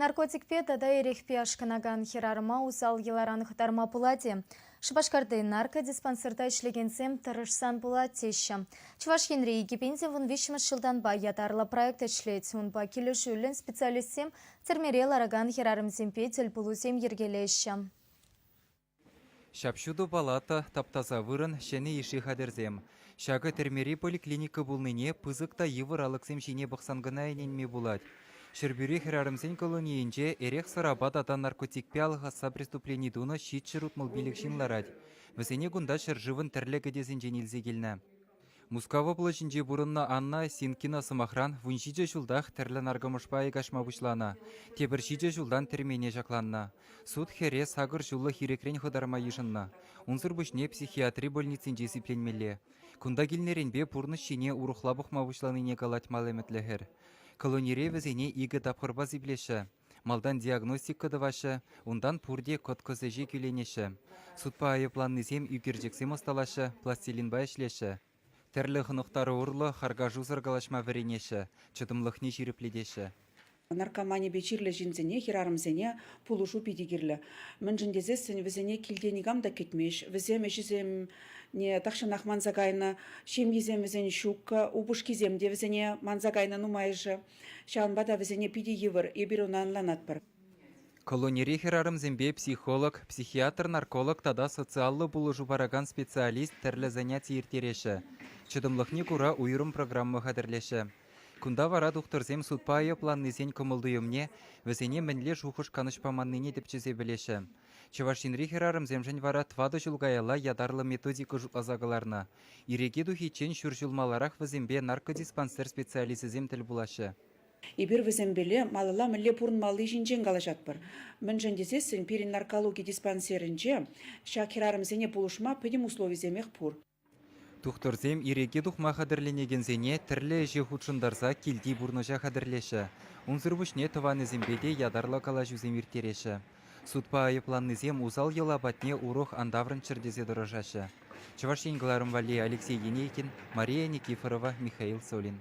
Наркотикпе тата эрехпе ашкӑнакан хӗрарӑма усал йӑларан хӑтарма пулать-и? Шупашкарти наркодиспансерта ӗҫлекенсем тӑрӑшсан пулать теҫҫӗ. Чӑваш Енре 2013 ҫултанпа ятарлӑ проект ӗҫлет. Унпа килӗшӳллӗн специалистсем тӗрмере ларакан хӗрарӑмсемпе тӗлпулусем йӗркелеҫҫӗ. Ҫап-ҫутӑ палата, тап-таса вырӑн, ҫӗнӗ йышши хатӗрсем. Ҫакӑ тӗрмери поликлиника пулнине пысӑк та йывӑр алӑксем ҫине пӑхсан кӑна ӗненме пулать. Ҫӗрпӳри хӗрарӑмсен колонийӗнче эрех-сӑрапа тата наркотикпе алхасса преступлени тунӑ 765 ҫын ларать. Вӗсене кунта ҫӗршывӑн тӗрлӗ кӗтесӗнчен илсе килнӗ. Мускав облаҫӗнче пурӑннӑ Анна Осинкина, сӑмахран, 17 ҫултах тӗрлӗ наркӑмӑшпа айкашма пуҫланӑ. Тепӗр ҫичӗ ҫултан тӗрмене ҫакланнӑ. Суд хӗре сакӑр ҫуллӑх ирӗкрен хӑтарма йышӑннӑ. Унсӑр пуҫне психиатри больницинче сипленмелле. Кунта килнӗренпе пурнӑҫ ҫине урӑхла пӑхма пуҫланине калать мал ӗмӗтлӗ хӗр. Колонире вӗсене икӗ тапхӑрпа сиплеҫҫӗ. Малтан диагностика тӑваҫҫӗ, унтан пурте кӑткӑс ӗҫе кӳленеҫҫӗ. Судпа айӑпланнисем ӳкерчӗксем ӑсталаҫҫӗ, пластилинпа ӗҫлеҫҫӗ. Тӗрлӗ хӑнӑхтару урлӑ харкашусӑр калаҫма вӗренеҫҫӗ, чӑтӑмлӑхне ҫирӗплетеҫҫӗ. Наркоманипе чирлӗ ҫынсене, хӗрарӑмсене пулӑшу питӗ кирлӗ. Мӗншӗн тесессӗн вӗсене килте никам та кӗтмест. Вӗсем ӗҫӗсене тахҫанах манса кайнӑ, ҫемйисем вӗсен ҫуккӑ, упӑшкисем те вӗсене манса кайнӑ нумайӑшӗ. Ҫавӑнпа та вӗсене питӗ йывӑр, эпир ӑна ӑнланатпӑр. Колонири хӗрарӑмсемпе психолог, психиатр-нарколог тата социаллӑ пулӑшу паракан специалист тӗрлӗ заняти ирттереҫҫӗ. Чӑтӑмлӑхне кура уйрӑм программа хатӗрлеҫҫӗ. Кунта вара тухтӑрсем судпа айӑпланнисен кӑмӑл-туйӑмне, вӗсене мӗнле шухӑш канӑҫ паманнине тӗпчесе пӗлеҫҫӗ. Чӑваш Енри хӗрарӑмсемшӗн вара тӑватӑ ҫул каялла ятарлӑ методика шутласа кӑларнӑ. Ирӗке тухиччен ҫур ҫул маларах вӗсемпе наркодиспансер специалисчӗсем тӗл пулаҫҫӗ. Эпир вӗсемпеле малалла мӗнле пурӑнмалли ҫинчен калаҫатпӑр. Мӗншӗн тесессӗн пирӗн наркологи диспансерӗнче ҫак хӗрарӑмсене пулӑшма пӗтӗм условисемех пур. Тухтӑрсем ирӗке тухма хатӗрленекенсене тӗрлӗ ӗҫе хутшӑнтарса килти пурнӑҫа хатӗрлеҫҫӗ. Унсӑр пуҫне тӑванӗсемпе те ятарлӑ калаҫусем ирттереҫҫӗ. Судпа айӑпланнисем усал йӑла патне урӑх ан таврӑнччӑр тесе тӑрӑшаҫҫӗ. Чӑваш Ен кӑларӑм валли Алексей Енейкин, Мария Никифорова, Михаил Солин.